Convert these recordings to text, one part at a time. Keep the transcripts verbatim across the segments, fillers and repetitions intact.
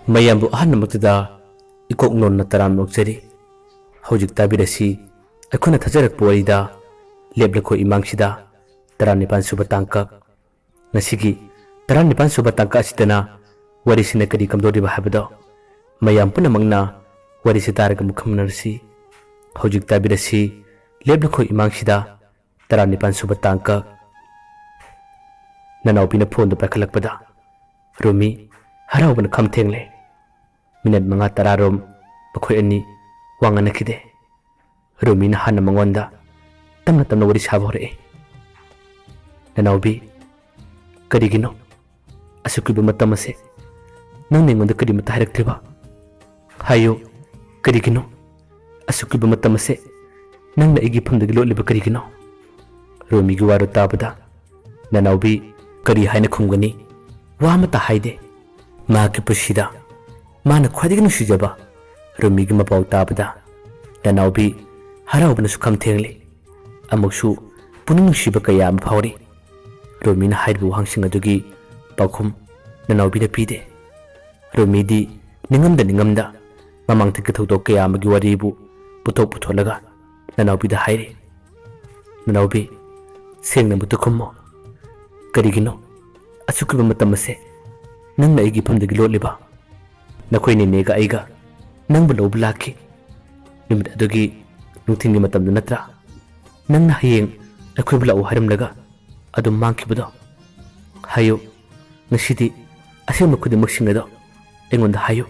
ꯃꯌꯥꯝꯕꯨ ꯑꯍꯥꯟꯕꯃꯛꯇꯗ ꯏꯀꯣꯛ ꯅꯣꯟꯅ ꯇꯔꯥꯝꯅ ꯑꯣꯛꯆꯔꯤ꯫ ꯍꯧꯖꯤꯛ ꯇꯥꯕꯤꯔꯁꯤ ꯑꯩꯈꯣꯏꯅ ꯊꯥꯖꯔꯛꯄ ꯋꯥꯔꯤꯗ ꯂꯦꯞꯂꯈꯣ ꯏꯃꯥꯡꯁꯤꯗ ꯇꯔꯥꯅꯤꯄꯥꯟ ꯁꯨꯕ ꯇꯥꯡꯀꯛ꯫ ꯉꯁꯤꯒꯤ ꯇꯔꯥꯅꯤꯄꯥꯟ ꯁꯨꯕ ꯇꯥꯡꯀꯛ ꯑꯁꯤꯗꯅ ꯋꯥꯔꯤꯁꯤꯅ ꯀꯔꯤ ꯀꯝꯗꯧꯔꯤꯕ ꯍꯥꯏꯕꯗꯣ ꯃꯌꯥꯝ ꯄꯨꯝꯅꯃꯛꯅ ꯋꯥꯔꯤꯁꯤ ꯇꯥꯔꯒ ꯃꯨꯛ ꯈꯪꯃꯤꯟꯅꯔꯁꯤ꯫ ꯍꯧꯖꯤꯛ ꯇꯥꯕꯤꯔꯁꯤ ꯂꯦꯞꯂꯈꯣ ꯏꯃꯥꯡꯁꯤꯗ ꯇꯔꯥꯅꯤꯄꯥꯟ ꯁꯨꯕ ꯇꯥꯡꯀꯛ꯫ ꯅꯅꯥꯎꯕꯤꯅ ꯐꯣꯟꯗꯨ ꯄꯥꯏꯈꯠꯂꯛꯄꯗ ꯔꯣꯃꯤ ꯍꯔꯥꯎꯕꯅ ꯈꯝ ꯊꯦꯡꯂꯦ꯫ ꯃꯤꯅꯠ ꯃꯉꯥ ꯇꯔꯥꯔꯣꯝ ꯃꯈꯣꯏ ꯑꯅꯤ ꯋꯥ ꯉꯥꯡꯅꯈꯤꯗꯦ꯫ ꯔꯣꯃꯤꯅ ꯍꯥꯟꯅ ꯃꯉꯣꯟꯗ ꯇꯞꯅ ꯇꯞꯅ ꯋꯥꯔꯤ ꯁꯥꯕ ꯍꯧꯔꯛꯏ꯫ "ꯅꯅꯥꯎꯕꯤ, ꯀꯔꯤꯒꯤꯅꯣ ꯑꯁꯨꯛ ꯀꯨꯏꯕ ꯃꯇꯝ ꯑꯁꯦ ꯅꯪꯅ ꯑꯩꯉꯣꯟꯗ ꯀꯔꯤꯃꯠꯇ ꯍꯥꯏꯔꯛꯇ꯭ꯔꯤꯕ? ꯍꯥꯏꯌꯨ, ꯀꯔꯤꯒꯤꯅꯣ ꯑꯁꯨꯛ ꯀꯨꯏꯕ ꯃꯇꯝ ꯑꯁꯦ ꯅꯪꯅ ꯑꯩꯒꯤ ꯏꯐꯝꯗꯒꯤ ꯂꯣꯠꯂꯤꯕ ꯀꯔꯤꯒꯤꯅꯣ?" ꯔꯣꯃꯤꯒꯤ ꯋꯥꯗꯨ ꯇꯥꯕꯗ ꯅꯅꯥꯎꯕꯤ ꯀꯔꯤ ꯍꯥꯏꯅ ꯈꯨꯝꯒꯅꯤ? ꯋꯥ ꯑꯃꯠꯇ ꯍꯥꯏꯗꯦ꯫ ꯃꯍꯥꯛꯀꯤ ꯄꯨꯟꯁꯤꯗ ꯃꯥꯅ ꯈ꯭ꯋꯥꯏꯗꯒꯤ ꯅꯨꯡꯁꯤꯖꯕ ꯔꯣꯃꯤꯒꯤ ꯃꯄꯥꯎ ꯇꯥꯕꯗ ꯅꯅꯥꯎꯕꯤ ꯍꯔꯥꯎꯕꯅꯁꯨ ꯈꯝ ꯊꯦꯡꯂꯤ꯫ ꯑꯃꯨꯛꯁꯨ ꯄꯨꯛꯅꯤꯡ ꯅꯨꯡꯁꯤꯕ ꯀꯌꯥ ꯑꯃ ꯐꯥꯎꯔꯤ꯫ ꯔꯣꯃꯤꯅ ꯍꯥꯏꯔꯤꯕ ꯋꯥꯍꯪꯁꯤꯡ ꯑꯗꯨꯒꯤ ꯄꯥꯎꯈꯨꯝ ꯅꯅꯥꯎꯕꯤꯅ ꯄꯤꯗꯦ꯫ ꯔꯣꯃꯤꯗꯤ ꯅꯤꯡꯉꯝꯗ ꯅꯤꯡꯉꯝꯗ ꯃꯃꯥꯡꯊꯛꯀꯤ ꯊꯧꯗꯣꯛ ꯀꯌꯥ ꯑꯃꯒꯤ ꯋꯥꯔꯤꯕꯨ ꯄꯨꯊꯣꯛ ꯄꯨꯊꯣꯛꯂꯒ ꯅꯅꯥꯎꯕꯤꯗ ꯍꯥꯏꯔꯤ, "ꯅꯅꯥꯎꯕꯤ, ꯁꯦꯡꯅ ꯑꯃꯨꯛꯇ ꯈꯨꯝꯃꯣ꯫ ꯀꯔꯤꯒꯤꯅꯣ ꯑꯁꯨꯛ ꯀꯨꯏꯕ ꯃꯇꯝ ꯑꯁꯦ ꯅꯪꯅ ꯑꯩꯒꯤ ꯏꯐꯝꯗꯒꯤ ꯂꯣꯠꯂꯤꯕ? ꯅꯈꯣꯏ ꯅꯦꯅꯦꯒ ꯑꯩꯒ ꯅꯪꯕꯨ ꯂꯧꯕ ꯂꯥꯛꯈꯤ꯫ ꯅꯨꯃꯤꯠ ꯑꯗꯨꯒꯤ ꯅꯨꯡꯊꯤꯜꯒꯤ ꯃꯇꯝꯗ ꯅꯠꯇ꯭ꯔꯥ? ꯅꯪꯅ ꯍꯌꯦꯡ ꯑꯩꯈꯣꯏꯕꯨ ꯂꯥꯛꯎ ꯍꯥꯏꯔꯝꯂꯒ ꯑꯗꯨꯝ ꯃꯥꯡꯈꯤꯕꯗꯣ꯫ ꯍꯥꯏꯌꯨ, ꯉꯁꯤꯗꯤ ꯑꯁꯦꯡꯕ ꯈꯨꯗꯤꯡꯃꯛꯁꯤꯡ ꯑꯗꯣ ꯑꯩꯉꯣꯟꯗ ꯍꯥꯏꯌꯨ꯫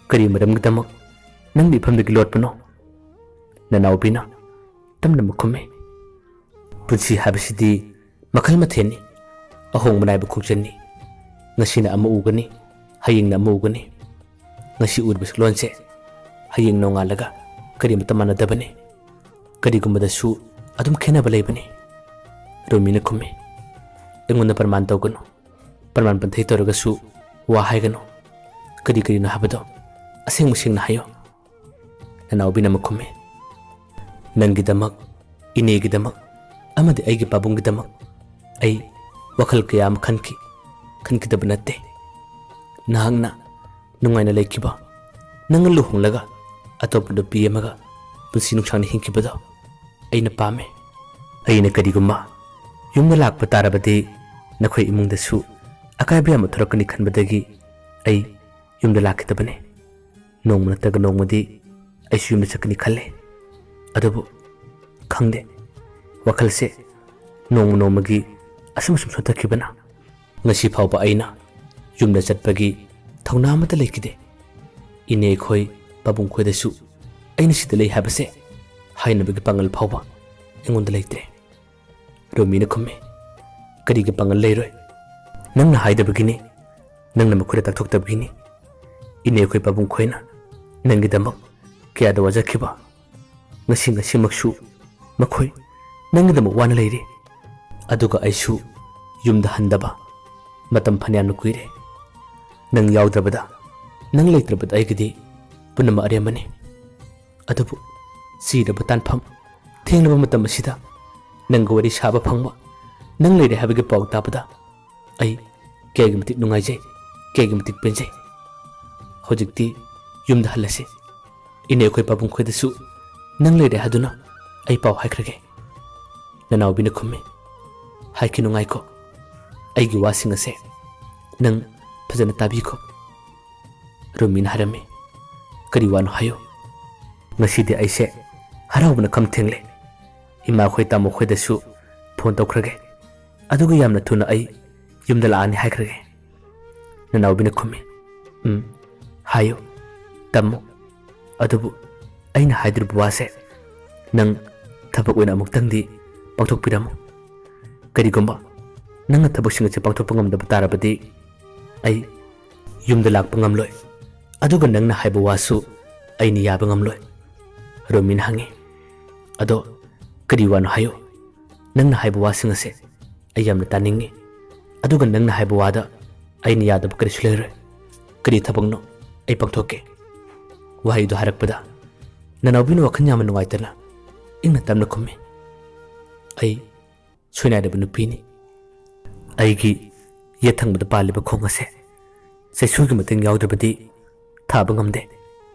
ꯀꯔꯤ ꯃꯔꯝꯒꯤꯗꯃꯛ ꯅꯪꯒꯤ ꯏꯐꯝꯗꯒꯤ ꯂꯣꯠꯄꯅꯣ?" ꯅꯅꯥꯎꯕꯤꯅ ꯇꯞꯅ ꯑꯃꯨꯛ ꯈꯨꯝꯃꯤ, "ꯄꯨꯟꯁꯤ ꯍꯥꯏꯕꯁꯤꯗꯤ ꯃꯈꯜ ꯃꯊꯦꯜꯅꯤ, ꯑꯍꯣꯡꯕ ꯅꯥꯏꯕ ꯈꯣꯡꯆꯠꯅꯤ꯫ ꯉꯁꯤꯅ ꯑꯃ ꯎꯒꯅꯤ, ꯍꯌꯦꯡꯅ ꯑꯃ ꯎꯒꯅꯤ꯫ ꯉꯁꯤ ꯎꯔꯤꯕ ꯁꯛꯂꯣꯟꯁꯦ ꯍꯌꯦꯡ ꯅꯣꯡꯉꯥꯜꯂꯒ ꯀꯔꯤꯃꯠꯇ ꯃꯥꯟꯅꯗꯕꯅꯤ꯫ ꯀꯔꯤꯒꯨꯝꯕꯗꯁꯨ ꯑꯗꯨꯝ ꯈꯦꯠꯅꯕ ꯂꯩꯕꯅꯤ꯫" ꯔꯣꯃꯤꯅ ꯈꯨꯝꯃꯤ, "ꯑꯩꯉꯣꯟꯗ ꯄ꯭ꯔꯃꯥꯟ ꯇꯧꯒꯅꯨ꯫ ꯄ꯭ꯔꯃꯥꯟ ꯄꯟꯊꯩ ꯇꯧꯔꯒꯁꯨ ꯋꯥ ꯍꯥꯏꯒꯅꯨ꯫ ꯀꯔꯤ ꯀꯔꯤꯅꯣ ꯍꯥꯏꯕꯗꯣ ꯑꯁꯦꯡꯕ ꯁꯦꯡꯅ ꯍꯥꯏꯌꯨ꯫" ꯅꯅꯥꯎꯕꯤꯅ ꯑꯃꯨꯛ ꯈꯨꯝꯃꯤ, "ꯅꯪꯒꯤꯗꯃꯛ, ꯏꯅꯦꯒꯤꯗꯃꯛ ꯑꯃꯗꯤ ꯑꯩꯒꯤ ꯄꯥꯕꯨꯡꯒꯤꯗꯃꯛ ꯑꯩ ꯋꯥꯈꯜ ꯀꯌꯥ ꯑꯃ ꯈꯟꯈꯤ, ꯈꯟꯈꯤꯗꯕ ꯅꯠꯇꯦ꯫ ꯅꯍꯥꯛꯅ ꯅꯨꯡꯉꯥꯏꯅ ꯂꯩꯈꯤꯕ, ꯅꯪꯅ ꯂꯨꯍꯣꯡꯂꯒ ꯑꯇꯣꯞꯄ ꯅꯨꯄꯤ ꯑꯃꯒ ꯄꯨꯟꯁꯤ ꯅꯨꯡꯁꯥꯡꯅ ꯍꯤꯡꯈꯤꯕꯗꯣ ꯑꯩꯅ ꯄꯥꯝꯃꯦ꯫ ꯑꯩꯅ ꯀꯔꯤꯒꯨꯝꯕ ꯌꯨꯝꯗ ꯂꯥꯛꯄ ꯇꯥꯔꯕꯗꯤ ꯅꯈꯣꯏ ꯏꯃꯨꯡꯗꯁꯨ ꯑꯀꯥꯏꯕ ꯌꯥꯝꯅ ꯊꯣꯔꯛꯀꯅꯤ ꯈꯟꯕꯗꯒꯤ ꯑꯩ ꯌꯨꯝꯗ ꯂꯥꯛꯈꯤꯗꯕꯅꯤ꯫ ꯅꯣꯡꯃ ꯅꯠꯇ꯭ꯔꯒ ꯅꯣꯡꯃꯗꯤ ꯑꯩꯁꯨ ꯌꯨꯝꯗ ꯆꯠꯀꯅꯤ ꯈꯜꯂꯦ꯫ ꯑꯗꯨꯕꯨ ꯈꯪꯗꯦ, ꯋꯥꯈꯜꯁꯦ ꯅꯣꯡꯃ ꯅꯣꯡꯃꯒꯤ ꯑꯁꯨꯝ ꯑꯁꯨꯝ ꯁꯣꯟꯊꯈꯤꯕꯅ ꯉꯁꯤ ꯐꯥꯎꯕ ꯑꯩꯅ ꯌꯨꯝꯗ ꯆꯠꯄꯒꯤ ꯊꯧꯅꯥ ꯑꯃꯠꯇ ꯂꯩꯈꯤꯗꯦ꯫ ꯏꯅꯦ ꯑꯩꯈꯣꯏ ꯄꯥꯕꯨꯡ ꯈꯣꯏꯗꯁꯨ ꯑꯩꯅ ꯁꯤꯗ ꯂꯩ ꯍꯥꯏꯕꯁꯦ ꯍꯥꯏꯅꯕꯒꯤ ꯄꯥꯡꯒꯜ ꯐꯥꯎꯕ ꯑꯩꯉꯣꯟꯗ ꯂꯩꯇ꯭ꯔꯦ꯫ ꯔꯣꯃꯤꯅ ꯈꯨꯝꯃꯤ, "ꯀꯔꯤꯒꯤ ꯄꯥꯡꯒꯜ ꯂꯩꯔꯣꯏ? ꯅꯪꯅ ꯍꯥꯏꯗꯕꯒꯤꯅꯤ, ꯅꯪꯅ ꯃꯈꯣꯏꯗ ꯇꯥꯛꯊꯣꯛꯇꯕꯒꯤꯅꯤ꯫ ꯏꯅꯦ ꯑꯩꯈꯣꯏ ꯄꯥꯕꯨꯡ ꯈꯣꯏꯅ ꯅꯪꯒꯤꯗꯃꯛ ꯀꯌꯥꯗ ꯋꯥꯖꯈꯤꯕ, ꯉꯁꯤ ꯉꯁꯤꯃꯛꯁꯨ ꯃꯈꯣꯏ ꯅꯪꯒꯤꯗꯃꯛ ꯋꯥꯅ ꯂꯩꯔꯤ꯫ ꯑꯗꯨꯒ ꯑꯩꯁꯨ ꯌꯨꯝꯗ ꯍꯟꯗꯕ ꯃꯇꯝ ꯐꯅꯌꯥꯝꯅ ꯀꯨꯏꯔꯦ꯫ ꯅꯪ ꯌꯥꯎꯗ꯭ꯔꯕꯗ, ꯅꯪ ꯂꯩꯇ꯭ꯔꯕꯗ ꯑꯩꯒꯤꯗꯤ ꯄꯨꯝꯅꯃꯛ ꯑꯔꯦꯝꯕꯅꯤ꯫ ꯑꯗꯨꯕꯨ ꯆꯤꯔꯕ ꯇꯥꯟꯐꯝ, ꯊꯦꯡꯂꯕ ꯃꯇꯝ ꯑꯁꯤꯗ ꯅꯪꯒ ꯋꯥꯔꯤ ꯁꯥꯕ ꯐꯪꯕ, ꯅꯪ ꯂꯩꯔꯦ ꯍꯥꯏꯕꯒꯤ ꯄꯥꯎ ꯇꯥꯕꯗ ꯑꯩ ꯀꯌꯥꯒꯤ ꯃꯇꯤꯛ ꯅꯨꯡꯉꯥꯏꯖꯩ, ꯀꯌꯥꯒꯤ ꯃꯇꯤꯛ ꯄꯦꯟꯖꯩ꯫ ꯍꯧꯖꯤꯛꯇꯤ ꯌꯨꯝꯗ ꯍꯜꯂꯁꯤ꯫ ꯏꯅꯦ ꯑꯩꯈꯣꯏ ꯄꯥꯕꯨꯡ ꯈꯣꯏꯗꯁꯨ ꯅꯪ ꯂꯩꯔꯦ ꯍꯥꯏꯗꯨꯅ ꯑꯩ ꯄꯥꯎ ꯍꯥꯏꯈ꯭ꯔꯒꯦ꯫" ꯅꯅꯥꯎꯕꯤꯅ ꯈꯨꯝꯃꯤ, "ꯍꯥꯏꯈꯤꯅꯨ, ꯉꯥꯏꯈꯣ꯫ ꯑꯩꯒꯤ ꯋꯥꯁꯤꯡ ꯑꯁꯦ ꯅꯪ ꯐꯖꯅ ꯇꯥꯕꯤꯈꯣ꯫" ꯔꯨꯃꯤꯅ ꯍꯥꯏꯔꯝꯃꯤ, "ꯀꯔꯤ ꯋꯥꯅꯣ ꯍꯥꯏꯌꯨ꯫ ꯉꯁꯤꯗꯤ ꯑꯩꯁꯦ ꯍꯔꯥꯎꯕꯅ ꯈꯝ ꯊꯦꯡꯂꯦ꯫ ꯏꯃꯥꯈꯣꯏ ꯇꯥꯃꯣꯈꯣꯏꯗꯁꯨ ꯐꯣꯟ ꯇꯧꯈ꯭ꯔꯒꯦ꯫ ꯑꯗꯨꯒ ꯌꯥꯝꯅ ꯊꯨꯅ ꯑꯩ ꯌꯨꯝꯗ ꯂꯥꯛꯑꯅꯤ ꯍꯥꯏꯈ꯭ꯔꯒꯦ꯫" ꯅꯅꯥꯎꯕꯤꯅ ꯈꯨꯝꯃꯤ, "ꯎꯝ, ꯍꯥꯏꯌꯨ, ꯇꯝꯃꯨ꯫ ꯑꯗꯨꯕꯨ ꯑꯩꯅ ꯍꯥꯏꯗꯣꯔꯤꯕ ꯋꯥꯁꯦ ꯅꯪ ꯊꯕꯛ ꯑꯣꯏꯅ ꯑꯃꯨꯛꯇꯪꯗꯤ ꯄꯥꯡꯊꯣꯛꯄꯤꯔꯝꯃꯨ꯫ ꯀꯔꯤꯒꯨꯝꯕ ꯅꯪꯅ ꯊꯕꯛꯁꯤꯡ ꯑꯁꯤ ꯄꯥꯡꯊꯣꯛꯄ ꯉꯝꯗꯕ ꯇꯥꯔꯕꯗꯤ ꯑꯩ ꯌꯨꯝꯗ ꯂꯥꯛꯄ ꯉꯝꯂꯣꯏ꯫ ꯑꯗꯨꯒ ꯅꯪꯅ ꯍꯥꯏꯕ ꯋꯥꯁꯨ ꯑꯩꯅ ꯌꯥꯕ ꯉꯝꯂꯣꯏ꯫" ꯔꯣꯃꯤꯅ ꯍꯪꯉꯤ, "ꯑꯗꯣ ꯀꯔꯤ ꯋꯥꯅꯣ ꯍꯥꯏꯌꯨ꯫ ꯅꯪꯅ ꯍꯥꯏꯕ ꯋꯥꯁꯤꯡ ꯑꯁꯦ ꯑꯩ ꯌꯥꯝꯅ ꯇꯥꯅꯤꯡꯉꯤ꯫ ꯑꯗꯨꯒ ꯅꯪꯅ ꯍꯥꯏꯕ ꯋꯥꯗ ꯑꯩꯅ ꯌꯥꯗꯕ ꯀꯔꯤꯁꯨ ꯂꯩꯔꯣꯏ꯫ ꯀꯔꯤ ꯊꯕꯛꯅꯣ ꯑꯩ ꯄꯥꯡꯊꯣꯛꯀꯦ꯫" ꯋꯥꯍꯩꯗꯨ ꯍꯥꯏꯔꯛꯄꯗ ꯅꯅꯥꯎꯕꯤꯅ ꯋꯥꯈꯜ ꯌꯥꯝꯅ ꯅꯨꯡꯉꯥꯏꯇꯅ ꯏꯪꯅ ꯇꯞꯅ ꯈꯨꯝꯃꯤ, "ꯑꯩ ꯁꯣꯏꯅꯥꯏꯔꯕ ꯅꯨꯄꯤꯅꯤ꯫ ꯑꯩꯒꯤ ꯌꯦꯠ ꯊꯪꯕꯗ ꯄꯥꯜꯂꯤꯕ ꯈꯣꯡ ꯑꯁꯦ ꯆꯩꯁꯨꯒꯤ ꯃꯇꯦꯡ ꯌꯥꯎꯗ꯭ꯔꯕꯗꯤ ꯊꯥꯕ ꯉꯝꯗꯦ꯫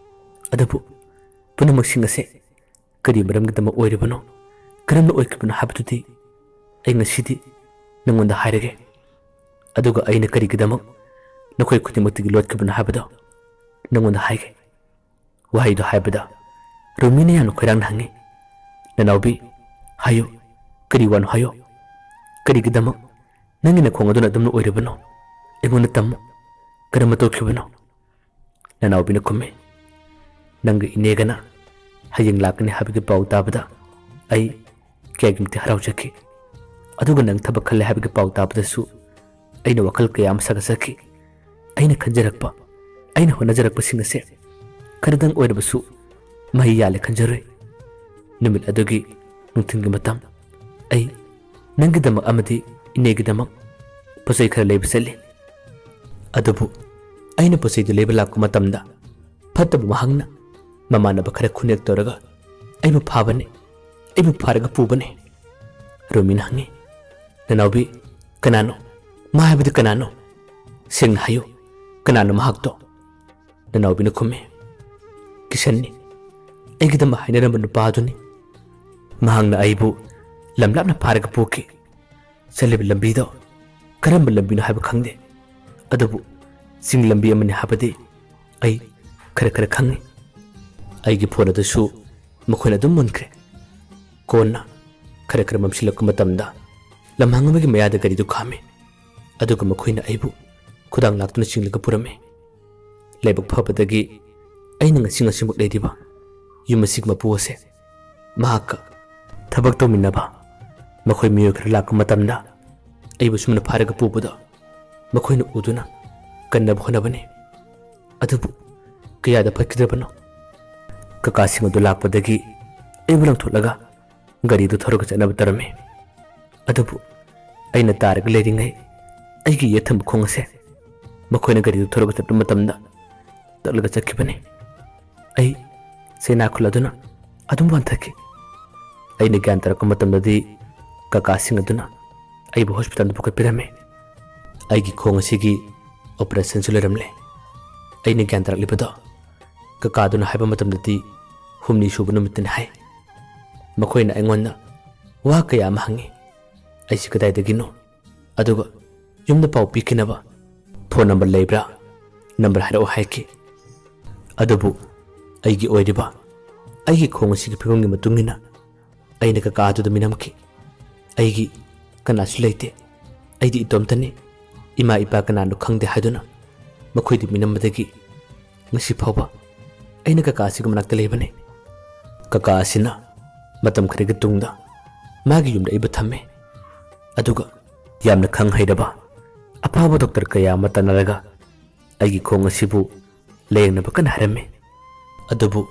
ꯑꯗꯨꯕꯨ ꯄꯨꯝꯅꯃꯛꯁꯤꯡ ꯑꯁꯦ ꯀꯔꯤ ꯃꯔꯝꯒꯤꯗꯃꯛ ꯑꯣꯏꯔꯤꯕꯅꯣ, ꯀꯔꯝꯅ ꯑꯣꯏꯈꯤꯕꯅꯣ ꯍꯥꯏꯕꯗꯨꯗꯤ ꯑꯩ ꯉꯁꯤꯗꯤ ꯅꯉꯣꯟꯗ ꯍꯥꯏꯔꯒꯦ꯫ ꯑꯗꯨꯒ ꯑꯩꯅ ꯀꯔꯤꯒꯤꯗꯃꯛ ꯅꯈꯣꯏ ꯈꯨꯗꯤꯡꯃꯛꯇꯒꯤ ꯂꯣꯠꯈꯤꯕꯅꯣ ꯍꯥꯏꯕꯗꯣ ꯅꯉꯣꯟꯗ ꯍꯥꯏꯒꯦ꯫ ꯋꯥꯍꯩꯗꯣ ꯍꯥꯏꯕꯗ ꯔꯨꯃꯤꯅ ꯌꯥꯝꯅ ꯈꯣꯏꯔꯥꯡꯅ ꯍꯪꯉꯤ, "ꯅꯅꯥꯎꯕꯤ, ꯍꯥꯏꯌꯨ, ꯀꯔꯤ ꯋꯥꯅꯣ ꯍꯥꯏꯌꯨ? ꯀꯔꯤꯒꯤꯗꯃꯛ ꯅꯪꯒꯤ ꯅꯈꯣꯡ ꯑꯗꯨꯅ ꯑꯗꯨꯝꯅ ꯑꯣꯏꯔꯤꯕꯅꯣ? ꯑꯩꯉꯣꯟꯗ ꯇꯝꯃꯨ, ꯀꯔꯝꯅ ꯇꯧꯈꯤꯕꯅꯣ?" ꯅꯅꯥꯎꯕꯤꯅ ꯈꯨꯝꯃꯤ, "ꯅꯪꯒꯤ ꯏꯅꯦꯒꯅ ꯍꯌꯦꯡ ꯂꯥꯛꯀꯅꯤ ꯍꯥꯏꯕꯒꯤ ꯄꯥꯎ ꯇꯥꯕꯗ ꯑꯩ ꯀꯌꯥꯒꯤ ꯃꯇꯤꯛ ꯍꯔꯥꯎꯖꯈꯤ꯫ ꯑꯗꯨꯒ ꯅꯪ ꯊꯕꯛ ꯈꯜꯂꯦ ꯍꯥꯏꯕꯒꯤ ꯄꯥꯎ ꯇꯥꯕꯗꯁꯨ ꯑꯩꯅ ꯋꯥꯈꯜ ꯀꯌꯥ ꯑꯃ ꯁꯥꯒꯠꯆꯈꯤ꯫ ꯑꯩꯅ ꯈꯟꯖꯔꯛꯄ, ꯑꯩꯅ ꯍꯣꯠꯅꯖꯔꯛꯄꯁꯤꯡ ꯑꯁꯦ ꯈꯔꯗꯪ ꯑꯣꯏꯔꯕꯁꯨ ꯃꯍꯩ ꯌꯥꯜꯂꯦ ꯈꯟꯖꯔꯨꯏ꯫ ꯅꯨꯃꯤꯠ ꯑꯗꯨꯒꯤ ꯅꯨꯡꯊꯤꯜꯒꯤ ꯃꯇꯝ ꯑꯩ ꯅꯪꯒꯤꯗꯃꯛ ꯑꯃꯗꯤ ꯏꯅꯦꯒꯤꯗꯃꯛ ꯄꯣꯠꯆꯩ ꯈꯔ ꯂꯩꯕ ꯆꯠꯂꯤ꯫ ꯑꯗꯨꯕꯨ ꯑꯩꯅ ꯄꯣꯠꯆꯩꯗꯨ ꯂꯩꯕ ꯂꯥꯛꯄ ꯃꯇꯝꯗ ꯐꯠꯇꯕ ꯃꯍꯥꯛꯅ ꯃꯃꯥꯟꯅꯕ ꯈꯔ ꯈꯨꯅꯦꯛ ꯇꯧꯔꯒ ꯑꯩꯕꯨ ꯐꯥꯕꯅꯤ, ꯑꯩꯕꯨ ꯐꯥꯔꯒ ꯄꯨꯕꯅꯤ꯫" ꯔꯣꯃꯤꯅ ꯍꯪꯉꯤ, "ꯅꯅꯥꯎꯕꯤ, ꯀꯅꯥꯅꯣ? ꯃꯥ ꯍꯥꯏꯕꯗꯤ ꯀꯅꯥꯅꯣ? ꯁꯦꯡꯅ ꯍꯥꯏꯌꯨ, ꯀꯅꯥꯅꯣ ꯃꯍꯥꯛꯇꯣ?" ꯅꯅꯥꯎꯕꯤꯅ ꯈꯨꯝꯃꯤ, "ꯀꯤꯁꯟꯅꯤ, ꯑꯩꯒꯤꯗꯃꯛ ꯍꯥꯏꯅꯔꯝꯕ ꯅꯨꯄꯥ ꯑꯗꯨꯅꯤ꯫ ꯃꯍꯥꯛꯅ ꯑꯩꯕꯨ ꯂꯝ ꯂꯥꯞꯅ ꯐꯥꯔꯒ ꯄꯨꯈꯤ꯫ ꯆꯠꯂꯤꯕ ꯂꯝꯕꯤꯗꯣ ꯀꯔꯝꯕ ꯂꯝꯕꯤꯅꯣ ꯍꯥꯏꯕ ꯈꯪꯗꯦ, ꯑꯗꯨꯕꯨ ꯆꯤꯡ ꯂꯝꯕꯤ ꯑꯃꯅꯤ ꯍꯥꯏꯕꯗꯤ ꯑꯩ ꯈꯔ ꯈꯔ ꯈꯪꯏ꯫ ꯑꯩꯒꯤ ꯐꯣꯟ ꯑꯗꯨꯁꯨ ꯃꯈꯣꯏꯅ ꯑꯗꯨꯝ ꯃꯨꯟꯈ꯭ꯔꯦ꯫ ꯀꯣꯟꯅ ꯈꯔ ꯈꯔ ꯃꯝꯁꯤꯜꯂꯛꯄ ꯃꯇꯝꯗ ꯂꯝꯍꯥꯡ ꯑꯃꯒꯤ ꯃꯌꯥꯗ ꯒꯥꯔꯤꯗꯨ ꯈꯥꯝꯃꯤ, ꯑꯗꯨꯒ ꯃꯈꯣꯏꯅ ꯑꯩꯕꯨ ꯈꯨꯗꯥꯡ ꯂꯥꯛꯇꯨꯅ ꯆꯤꯡꯂꯒ ꯄꯨꯔꯝꯃꯤ꯫ ꯂꯥꯏꯕꯛ ꯐꯕꯗꯒꯤ ꯑꯩꯅ ꯉꯁꯤ ꯉꯁꯤꯃꯛ ꯂꯩꯔꯤꯕ ꯌꯨꯝ ꯑꯁꯤꯒꯤ ꯃꯄꯨ ꯑꯁꯦ ꯃꯍꯥꯛꯀ ꯊꯕꯛ ꯇꯧꯃꯤꯟꯅꯕ ꯃꯈꯣꯏ ꯃꯤꯑꯣꯏ ꯈꯔ ꯂꯥꯛꯄ ꯃꯇꯝꯗ ꯑꯩꯕꯨ ꯁꯨꯝꯅ ꯐꯥꯔꯒ ꯄꯨꯕꯗꯣ ꯃꯈꯣꯏꯅ ꯎꯗꯨꯅ ꯀꯟꯅꯕ ꯍꯣꯠꯅꯕꯅꯤ꯫ ꯑꯗꯨꯕꯨ ꯀꯌꯥꯗ ꯐꯠꯈꯤꯗ꯭ꯔꯕꯅꯣ? ꯀꯀꯥꯁꯤꯡ ꯑꯗꯨ ꯂꯥꯛꯄꯗꯒꯤ ꯑꯩꯕꯨ ꯂꯪꯊꯣꯛꯂꯒ ꯒꯥꯔꯤꯗꯨ ꯊꯧꯔꯒ ꯆꯠꯅꯕ ꯇꯧꯔꯝꯃꯤ꯫ ꯑꯗꯨꯕꯨ ꯑꯩꯅ ꯇꯥꯔꯒ ꯂꯩꯔꯤꯉꯩ ꯑꯩꯒꯤ ꯌꯦꯠ ꯊꯪꯕ ꯈꯣꯡ ꯑꯁꯦ ꯃꯈꯣꯏꯅ ꯒꯥꯔꯤꯗꯨ ꯊꯧꯔꯒ ꯆꯠꯄ ꯃꯇꯝꯗ ꯇꯠꯂꯒ ꯆꯠꯈꯤꯕꯅꯤ꯫ ꯑꯩ ꯆꯩꯅꯥ ꯈꯨꯜꯂꯗꯨꯅ ꯑꯗꯨꯝ ꯋꯥꯟꯊꯈꯤ꯫ ꯑꯩꯅ ꯒ꯭ꯌꯥꯟ ꯇꯥꯔꯛꯄ ꯃꯇꯝꯗꯗꯤ ꯀꯀꯥꯁꯤꯡ ꯑꯗꯨꯅ ꯑꯩꯕꯨ ꯍꯣꯁꯄꯤꯇꯥꯜꯗ ꯄꯨꯈꯠꯄꯤꯔꯝꯃꯤ꯫ ꯑꯩꯒꯤ ꯈꯣꯡ ꯑꯁꯤꯒꯤ ꯑꯣꯄꯔꯦꯁꯟꯁꯨ ꯂꯩꯔꯝꯂꯦ꯫ ꯑꯩꯅ ꯒ꯭ꯌꯥꯟ ꯇꯥꯔꯛꯂꯤꯕꯗꯣ ꯀꯀꯥꯗꯨꯅ ꯍꯥꯏꯕ ꯃꯇꯝꯗꯗꯤ ꯍꯨꯝꯅꯤ ꯁꯨꯕ ꯅꯨꯃꯤꯠꯇꯅꯤ ꯍꯥꯏ꯫ ꯃꯈꯣꯏꯅ ꯑꯩꯉꯣꯟꯗ ꯋꯥ ꯀꯌꯥ ꯑꯃ ꯍꯪꯉꯤ꯫ ꯑꯩꯁꯤ ꯀꯗꯥꯏꯗꯒꯤꯅꯣ? ꯑꯗꯨꯒ ꯌꯨꯝꯗ ꯄꯥꯎ ꯄꯤꯈꯤꯅꯕ ꯐꯣꯟ ꯅꯝꯕꯔ ꯂꯩꯕ꯭ꯔꯥ? ꯅꯝꯕꯔ ꯍꯥꯏꯔꯛꯑꯣ ꯍꯥꯏꯈꯤ꯫ ꯑꯗꯨꯕꯨ ꯑꯩꯒꯤ ꯑꯣꯏꯔꯤꯕ ꯑꯩꯒꯤ ꯈꯣꯡ ꯑꯁꯤꯒꯤ ꯐꯤꯕꯝꯒꯤ ꯃꯇꯨꯡ ꯏꯟꯅ ꯑꯩꯅ ꯀꯀꯥ ꯑꯗꯨꯗ ꯃꯤꯅꯝꯈꯤ꯫ ꯑꯩꯒꯤ ꯀꯅꯥꯁꯨ ꯂꯩꯇꯦ꯫ ꯑꯩꯗꯤ ꯏꯇꯣꯝꯇꯅꯤ꯫ ꯏꯃꯥ ꯏꯄꯥ ꯀꯅꯥꯅꯣ ꯈꯪꯗꯦ ꯍꯥꯏꯗꯨꯅ ꯃꯈꯣꯏꯗ ꯃꯤꯅꯝꯕꯗꯒꯤ ꯉꯁꯤ ꯐꯥꯎꯕ ꯑꯩꯅ ꯀꯀꯥ ꯑꯁꯤꯒꯤ ꯃꯅꯥꯛꯇ ꯂꯩꯕꯅꯤ꯫ ꯀꯀꯥ ꯑꯁꯤꯅ ꯃꯇꯝ ꯈꯔꯒꯤ ꯇꯨꯡꯗ ꯃꯥꯒꯤ ꯌꯨꯝꯗ ꯑꯩꯕꯨ ꯊꯝꯃꯦ꯫ ꯑꯗꯨꯒ ꯌꯥꯝꯅ ꯈꯪ ꯍꯩꯔꯕ ꯑꯐꯥꯎꯕ ꯗꯣꯛꯇꯔ ꯀꯌꯥ ꯑꯃ ꯇꯥꯟꯅꯔꯒ ꯑꯩꯒꯤ ꯈꯣꯡ ꯑꯁꯤꯕꯨ ꯂꯥꯌꯦꯡꯅꯕ ꯀꯟꯅ ꯍꯥꯏꯔꯝꯃꯤ꯫ ꯑꯗꯨꯕꯨ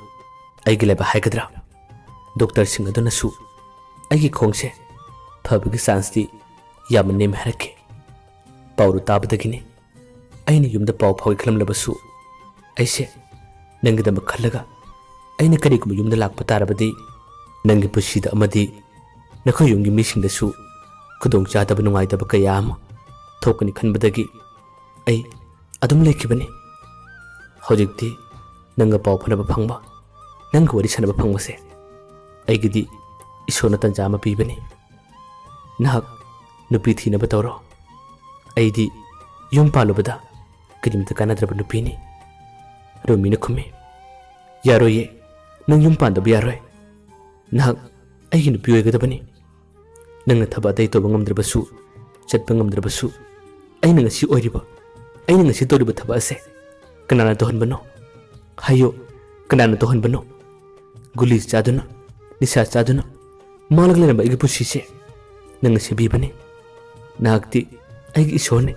ꯑꯩꯒꯤ ꯂꯥꯏꯕꯛ ꯍꯥꯏꯒꯗ꯭ꯔꯥ, ꯗꯣꯛꯇꯔꯁꯤꯡ ꯑꯗꯨꯅꯁꯨ ꯑꯩꯒꯤ ꯈꯣꯡꯁꯦ ꯐꯕꯒꯤ ꯆꯥꯟꯁꯇꯤ ꯌꯥꯝꯅ ꯅꯦꯝꯃꯦ ꯍꯥꯏꯔꯛꯈꯤ꯫ ꯄꯥꯎꯗꯨ ꯇꯥꯕꯗꯒꯤꯅꯤ ꯑꯩꯅ ꯌꯨꯝꯗ ꯄꯥꯎ ꯐꯥꯎꯒꯦ ꯈꯜꯂꯝꯂꯕꯁꯨ ꯑꯩꯁꯦ ꯅꯪꯒꯤꯗꯃꯛ ꯈꯜꯂꯒ ꯑꯩꯅ ꯀꯔꯤꯒꯨꯝꯕ ꯌꯨꯝꯗ ꯂꯥꯛꯄ ꯇꯥꯔꯕꯗꯤ ꯅꯪꯒꯤ ꯄꯨꯟꯁꯤꯗ ꯑꯃꯗꯤ ꯅꯈꯣꯏ ꯌꯨꯝꯒꯤ ꯃꯤꯁꯤꯡꯗꯁꯨ ꯈꯨꯗꯣꯡꯆꯥꯗꯕ ꯅꯨꯡꯉꯥꯏꯇꯕ ꯀꯌꯥ ꯑꯃ ꯊꯣꯛꯀꯅꯤ ꯈꯟꯕꯗꯒꯤ ꯑꯩ ꯑꯗꯨꯝ ꯂꯩꯈꯤꯕꯅꯤ꯫ ꯍꯧꯖꯤꯛꯇꯤ ꯅꯪꯒ ꯄꯥꯎ ꯐꯥꯎꯅꯕ ꯐꯪꯕ, ꯅꯪꯒ ꯋꯥꯔꯤ ꯁꯥꯟꯅꯕ ꯐꯪꯕꯁꯦ ꯑꯩꯒꯤꯗꯤ ꯏꯁꯣꯔꯅ ꯇꯟꯖꯥ ꯑꯃ ꯄꯤꯕꯅꯤ꯫ ꯅꯍꯥꯛ ꯅꯨꯄꯤ ꯊꯤꯅꯕ ꯇꯧꯔꯣ꯫ ꯑꯩꯗꯤ ꯌꯨꯝ ꯄꯥꯜꯂꯨꯕꯗ ꯀꯔꯤꯝꯇ ꯀꯥꯟꯅꯗ꯭ꯔꯕ ꯅꯨꯄꯤꯅꯤ꯫ ꯔꯣꯃꯤꯅ ꯈꯨꯝꯃꯤ, ꯌꯥꯔꯣꯏꯌꯦ, ꯅꯪ ꯌꯨꯝ ꯄꯥꯟꯗꯕ ꯌꯥꯔꯣꯏ꯫ ꯅꯍꯥꯛ ꯑꯩꯒꯤ ꯅꯨꯄꯤ ꯑꯣꯏꯒꯗꯕꯅꯤ꯫ ꯅꯪꯅ ꯊꯕꯛ ꯑꯇꯩ ꯇꯧꯕ ꯉꯝꯗ꯭ꯔꯕꯁꯨ, ꯆꯠꯄ ꯉꯝꯗ꯭ꯔꯕꯁꯨ, ꯑꯩꯅ ꯉꯁꯤ ꯑꯣꯏꯔꯤꯕ, ꯑꯩꯅ ꯉꯁꯤ ꯇꯧꯔꯤꯕ ꯊꯕꯛ ꯑꯁꯦ ꯀꯅꯥꯅ ꯇꯧꯍꯟꯕꯅꯣ? ꯍꯥꯏꯌꯨ, ꯀꯅꯥꯅ ꯇꯧꯍꯟꯕꯅꯣ? ꯒꯨꯂꯤ ꯆꯥꯗꯨꯅ, ꯅꯤꯁꯥ ꯆꯥꯗꯨꯅ ꯃꯥꯡꯂꯒ ꯂꯩꯔꯝꯕ ꯑꯩꯒꯤ ꯄꯨꯟꯁꯤꯁꯦ ꯅꯪꯅ ꯁꯦꯝꯕꯤꯕꯅꯤ꯫ ꯅꯍꯥꯛꯇꯤ ꯑꯩꯒꯤ ꯏꯁꯣꯔꯅꯤ,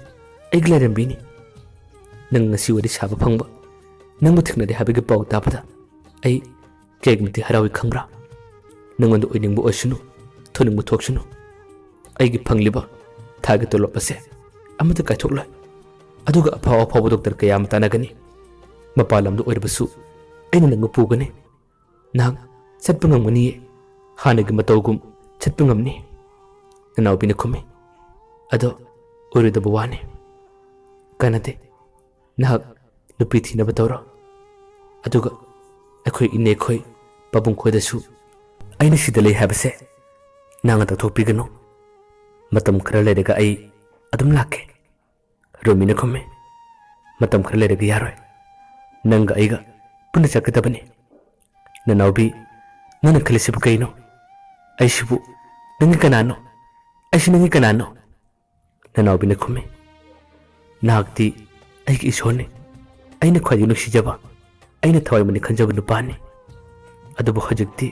ꯑꯩꯒꯤ ꯂꯥꯏꯔꯦꯝꯕꯤꯅꯤ꯫ ꯅꯪ ꯉꯁꯤ ꯋꯥꯔꯤ ꯁꯥꯕ ꯐꯪꯕ, ꯅꯪꯕꯨ ꯊꯦꯡꯅꯔꯦ ꯍꯥꯏꯕꯒꯤ ꯄꯥꯎ ꯇꯥꯕꯗ ꯑꯩ ꯀꯌꯥꯒꯤ ꯃꯇꯤꯛ ꯍꯔꯥꯎꯏ ꯈꯪꯕ꯭ꯔꯥ? ꯅꯪꯉꯣꯟꯗ ꯑꯣꯏꯅꯤꯡꯕ ꯑꯣꯏꯁꯅꯨ, ꯊꯣꯛꯅꯤꯡꯕ ꯊꯣꯛꯁꯅꯨ, ꯑꯩꯒꯤ ꯐꯪꯂꯤꯕ ꯊꯥꯒꯤ ꯇꯣꯂꯣꯞ ꯑꯁꯦ ꯑꯃꯠꯇ ꯀꯥꯏꯊꯣꯛꯂꯣꯏ꯫ ꯑꯗꯨꯒ ꯑꯐꯥꯎ ꯑꯐꯥꯎꯕ ꯗꯣꯛꯇꯔ ꯀꯌꯥ ꯑꯃ ꯇꯥꯟꯅꯒꯅꯤ꯫ ꯃꯄꯥꯟ ꯂꯝꯗ ꯑꯣꯏꯔꯕꯁꯨ ꯑꯩꯅ ꯅꯪꯕꯨ ꯄꯨꯒꯅꯤ꯫ ꯅꯍꯥꯛ ꯆꯠꯄ ꯉꯝꯒꯅꯤꯌꯦ꯫ ꯍꯥꯟꯅꯒꯤ ꯃꯇꯧꯒꯨꯝ ꯆꯠꯄ ꯉꯝꯅꯤ꯫ ꯅꯅꯥꯎꯕꯤꯅ ꯈꯨꯝꯃꯤ꯫ ꯑꯗꯣ ꯑꯣꯏꯔꯣꯏꯗꯕ ꯋꯥꯅꯤ꯫ ꯀꯥꯟꯅꯗꯦ꯫ ꯅꯍꯥꯛ ꯅꯨꯄꯤ ꯊꯤꯅꯕ ꯇꯧꯔꯣ꯫ ꯑꯗꯨꯒ ꯑꯩꯈꯣꯏ ꯏꯅꯦꯈꯣꯏ, ꯄꯥꯕꯨꯡ ꯈꯣꯏꯗꯁꯨ ꯑꯩꯅ ꯁꯤꯗ ꯂꯩ ꯍꯥꯏꯕꯁꯦ ꯅꯪꯅ ꯇꯧꯊꯣꯛꯄꯤꯒꯅꯨ꯫ ꯃꯇꯝ ꯈꯔ ꯂꯩꯔꯒ ꯑꯩ ꯑꯗꯨꯝ ꯂꯥꯛꯀꯦ꯫ ꯔꯣꯃꯤꯅ ꯈꯨꯝꯃꯤ, "ꯃꯇꯝ ꯈꯔ ꯂꯩꯔꯒ ꯌꯥꯔꯣꯏ꯫ ꯅꯪꯒ ꯑꯩꯒ ꯄꯨꯟꯅ ꯆꯠꯀꯗꯕꯅꯤ꯫ ꯅꯅꯥꯎꯕꯤ, ꯅꯪꯅ ꯈꯜꯂꯤꯁꯤꯕꯨ ꯀꯩꯅꯣ? ꯑꯩꯁꯤꯕꯨ ꯅꯪꯒꯤ ꯀꯅꯥꯅꯣ? ꯑꯩꯁꯤ ꯅꯪꯒꯤ ꯀꯅꯥꯅꯣ?" ꯅꯅꯥꯎꯕꯤꯅ ꯈꯨꯝꯃꯤ, "ꯅꯍꯥꯛꯇꯤ ꯑꯩꯒꯤ ꯏꯁꯣꯔꯅꯤ꯫ ꯑꯩꯅ ꯈ꯭ꯋꯥꯏꯗꯒꯤ ꯅꯨꯡꯁꯤꯖꯕ, ꯑꯩꯅ ꯊꯋꯥꯏ ꯃꯅꯤ ꯈꯟꯖꯕ ꯅꯨꯄꯥꯅꯤ꯫ ꯑꯗꯨꯕꯨ ꯍꯧꯖꯤꯛꯇꯤ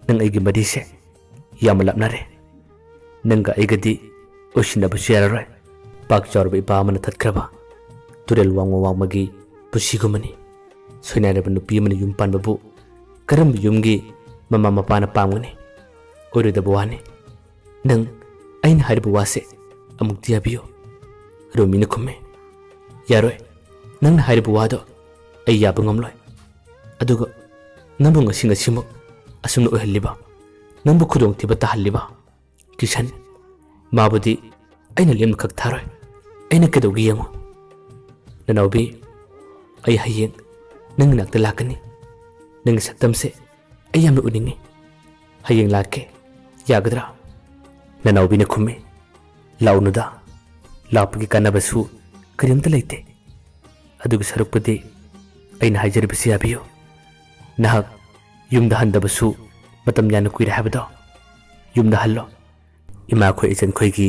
ꯅꯪ ꯑꯩꯒꯤ ꯃꯔꯤꯁꯦ ꯌꯥꯝꯅ ꯂꯥꯞꯅꯔꯦ꯫ ꯅꯪꯒ ꯑꯩꯒꯗꯤ ꯑꯣꯏꯁꯤꯟꯅꯕꯁꯨ ꯌꯥꯔꯔꯣꯏ꯫ ꯄꯥꯛ ꯆꯥꯎꯔꯕ ꯏꯄꯥ ꯑꯃꯅ ꯊꯠꯈ꯭ꯔꯕ ꯇꯨꯔꯦꯜ ꯋꯥꯡꯃ ꯋꯥꯡꯃꯒꯤ ꯄꯨꯟꯁꯤꯒꯨꯝꯕꯅꯤ꯫ ꯁꯣꯏꯅꯥꯏꯔꯕ ꯅꯨꯄꯤ ꯑꯃꯅ ꯌꯨꯝ ꯄꯥꯟꯕꯕꯨ ꯀꯔꯝꯕ ꯌꯨꯝꯒꯤ ꯃꯃꯥ ꯃꯄꯥꯅ ꯄꯥꯝꯒꯅꯤ? ꯑꯣꯏꯔꯣꯏꯗꯕ ꯋꯥꯅꯤ꯫ ꯅꯪ ꯑꯩꯅ ꯍꯥꯏꯔꯤꯕ ꯋꯥꯁꯦ ꯑꯃꯨꯛꯇ ꯌꯥꯕꯤꯌꯨ꯫" ꯔꯣꯃꯤꯅ ꯈꯨꯝꯃꯤ, "ꯌꯥꯔꯣꯏ꯫ ꯅꯪꯅ ꯍꯥꯏꯔꯤꯕ ꯋꯥꯗꯣ ꯑꯩ ꯌꯥꯕ ꯉꯝꯂꯣꯏ꯫ ꯑꯗꯨꯒ ꯅꯪꯕꯨ ꯉꯁꯤ ꯉꯁꯤꯃꯛ ꯑꯁꯨꯝꯅ ꯑꯣꯏꯍꯜꯂꯤꯕ, ꯅꯪꯕꯨ ꯈꯨꯗꯣꯡꯊꯤꯕ ꯇꯥꯍꯜꯂꯤꯕ ꯀꯤꯁꯟ, ꯃꯥꯕꯨꯗꯤ ꯑꯩꯅ ꯂꯦꯝꯅꯈꯛ ꯊꯥꯔꯣꯏ꯫ ꯑꯩꯅ ꯀꯩꯗꯧꯒꯦ ꯌꯦꯡꯉꯨ꯫ ꯅꯅꯥꯎꯕꯤ, ꯑꯩ ꯍꯌꯦꯡ ꯅꯪꯒꯤ ꯅꯥꯛꯇ ꯂꯥꯛꯀꯅꯤ꯫ ꯅꯪꯒꯤ ꯁꯛꯇꯝꯁꯦ ꯑꯩ ꯌꯥꯝꯅ ꯎꯅꯤꯡꯉꯤ꯫ ꯍꯌꯦꯡ ꯂꯥꯛꯀꯦ, ꯌꯥꯒꯗ꯭ꯔꯥ?" ꯅꯅꯥꯎꯕꯤꯅ ꯈꯨꯝꯃꯤ, "ꯂꯥꯛꯎꯅꯨꯗ, ꯂꯥꯛꯄꯒꯤ ꯀꯥꯟꯅꯕꯁꯨ ꯀꯔꯤꯝꯇ ꯂꯩꯇꯦ꯫ ꯑꯗꯨꯒꯤ ꯁꯔꯨꯛꯄꯨꯗꯤ ꯑꯩꯅ ꯍꯥꯏꯖꯔꯤꯕꯁꯤ ꯌꯥꯕꯤꯌꯨ꯫ ꯅꯍꯥꯛ ꯌꯨꯝꯗ ꯍꯟꯗꯕꯁꯨ ꯃꯇꯝ ꯌꯥꯝꯅ ꯀꯨꯏꯔꯦ ꯍꯥꯏꯕꯗꯣ, ꯌꯨꯝꯗ ꯍꯜꯂꯣ꯫ ꯏꯃꯥꯈꯣꯏ ꯏꯆꯟꯈꯣꯏꯒꯤ